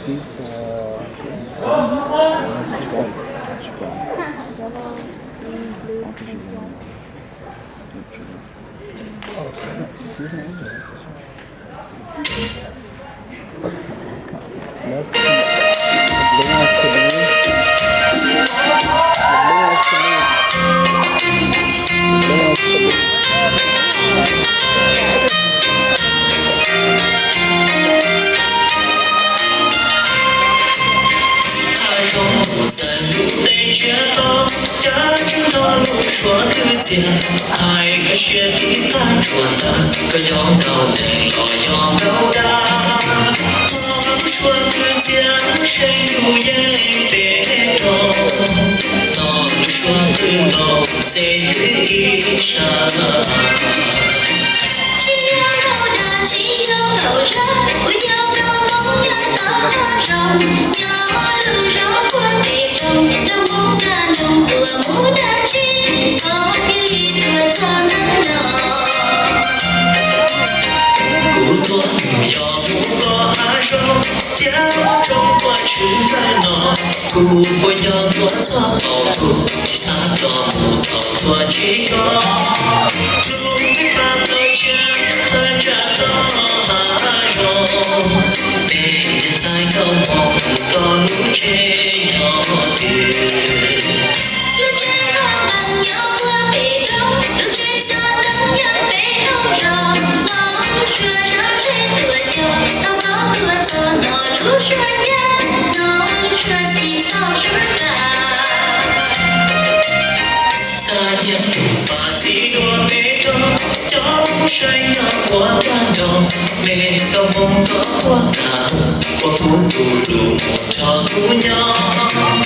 Hav zoov mus txawm lub teb tsiab to, cav tseem nrog lub suab kwv txias, hais koj siab tib tag tsuas ntawd, koj yog nkauj deev los yog nkauj dag. Nrog lub suab kwv txias seb yus yeej pem rau, nrog lub suab kwv nkaus txev twb ib sab. Tsis yog nkauj dag tsis yog nkauj zab, kuj yog nkauj Hmoob nyob tom hav zoov, nyob lub zos puag pem roob, nrog Hmoob dag ntsoog tuaj mus dab tsi, koj thiaj li tuaj txog hnub no. Kuv tuaj mus yos mus koj hav zoov, thiab ua roob ua tshwm ntawm no. Kuv puas yog tuaj txog qaum tug, tsis xav coj mus thaum tuaj tsis koj. Tus peb pab tau tsiab thawj tsam tau hav zoov, peb niam ntxhais nkauj Hmoob mus rau lub tsev nyob twg. Lub tsev hauj lwm nyob puag pem roob, lub tsev xov tooj nyob pem hauv zos. Hmoob suav zov zeb tuaj cog, tau tau tuaj txog no lub suab ncaj, no lub suab xis xauj suab nqa. Xav nyiam tus pas txiv dua peb roob, cov kuv saib nyob puag nram nroog, me nkauj Hmoob koj puag nram mus, ua kuv tus lus mus nrog kuv nyob.